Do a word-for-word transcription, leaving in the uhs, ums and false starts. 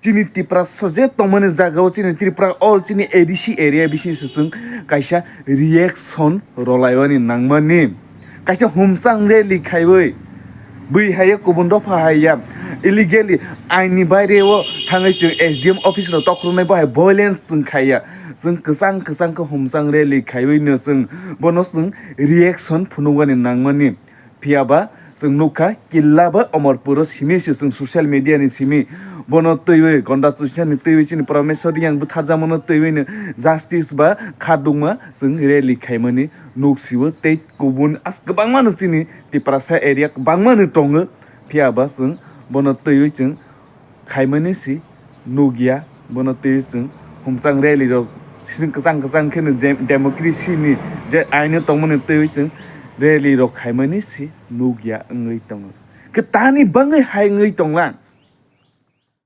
Chini Tiprasa je tongmani jagao chini Tripura all chini A D C area bisingtwi chwng kaisa reaction rwlaimani nangmani. Kaisa humchang rally khaiwi bui haiya kubun dopha haiya illegally aini baireo thangwi chwng S D M office rok tokrwnai bo hai violence chwng khaiya. Chwng kwchang kwchang khe humchang rally khaiwi no chwng bono chwng reaction phunukmani nangmani. Phiya ba chwng nukha killa ba Omorpuro simi se chwng social media ni simi bono twiwi Gonda Chusiani twiwi chini Prameswar Reang bwtharjakmano twiwi no justice ba khadukma chwng rally khaimani nuksio tei kubun as kwbangma no chini Tiprasa area kwbangma no tongo. Phiya ba chwng bono twiwi chwng khaimani si nukya, bono twi chwng humchang rally rok sini kwchang kwchang kheno je democracy ni je aino tongmani twi chwng rally rok khaimani si nukya wngwi tongo. Kwtani bangwi hai wngwi tonglang,